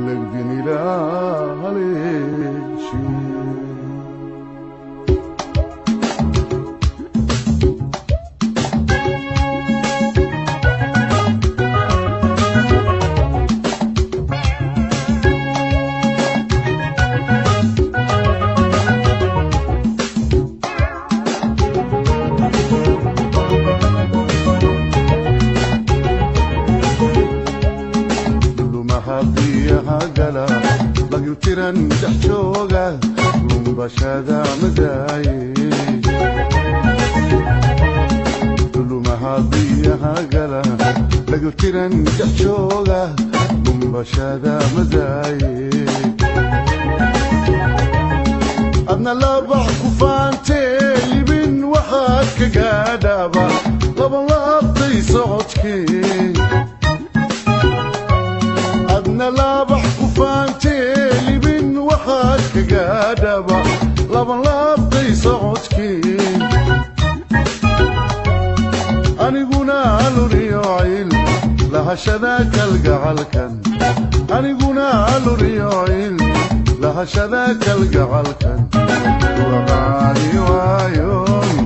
Legdinila haleshi. Lagutiran dhex jooga lumbashada madaaye, dhulumaha biyaha gala lagutiran dhex jooga lumbashada madaaye. Adna labax ku faantee libin waxaad ka gaadhaba laban laabtay socodkii. Adna laabax ku faantee libin waxaad ka gaadhaba laban laabtay socodkii. Aniguna luriyo cil lahashada kalgacalkan, aniguna luriyo cil lahashada kalgacalkan waqaadi waayon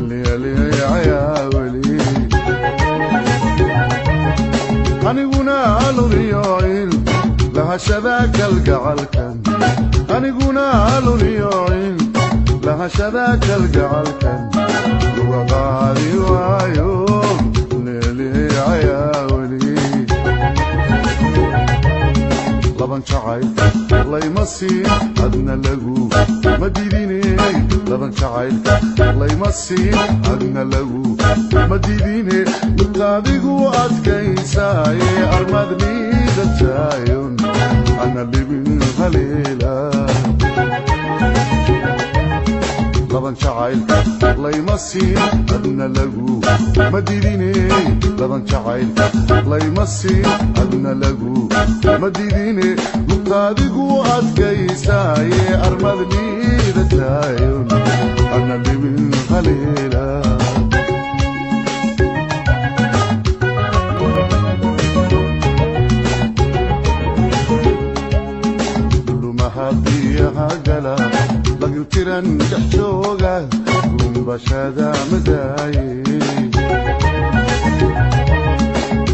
liyaliyayaa weli. Aniguna luriyo cil lahashada kalgacalkan, aniguna luriyo cil lahashada kalgacalkan luga qaadi waayo leelihayaa weli. Laban jacayl layma siin adna lagu ma didine, laban jacaylka layma siin adna lagu ma didine. Midtaadigu adkaysaaye armad liidataayon ana libin haleela. Laban jacaylka layma siin adna lagu ma didine, laban jacaylka layma siin adna lagu ma didine. Lugtaadigu adkaysaaye armad liidataayon ana libin haleela. Dhulumaha biyaha gala lagutiran dhex jooga lumbashada madaaye,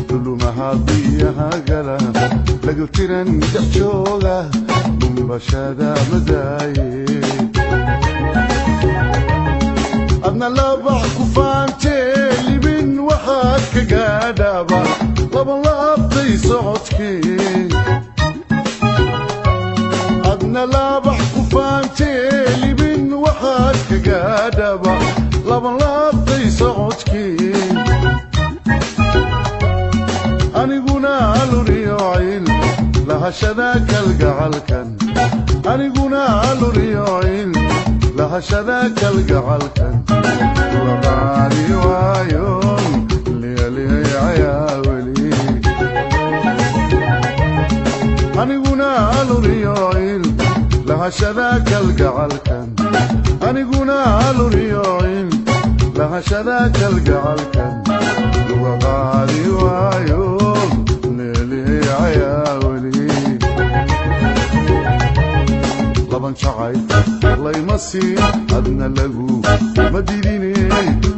dhulumaha biyaha gala lagutiran dhex jooga lumbashada madaaye. Adna labax ku faantee libin waxaad ka gaadhaba laban laabtay socodkii. Adna laabax ku faantee libin waxaad ka gaadhaba laban laabtay socodkii. Aniguna luriyo cil lahashada kalgacalkan, aniguna luriyo cil lahashada kalgacalkan waqaadi waayon liyaliyayaa weli. Aniguna luriyo cil lahashada kalgacalkan, aniguna luriyo cil lahashada kalgacalkan luga qaadi waayo leelihayaa weli. Laban jacaylka layma siin adna lagu ma didine,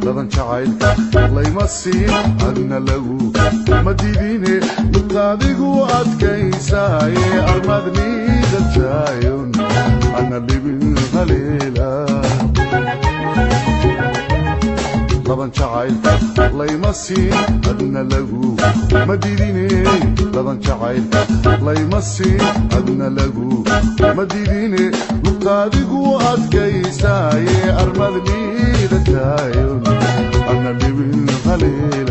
laban jacaylka layma siin adna lagu ma didine. Lugtaadigu adkaysaaye armad liidataayon ana libin haleela. Laban jacaylka layma siin adna lagu ma didine, laban jacaylka layma siin adna lagu ma didine. Lugtaadigu adkaysaaye armad liidataayon ana libin haleela.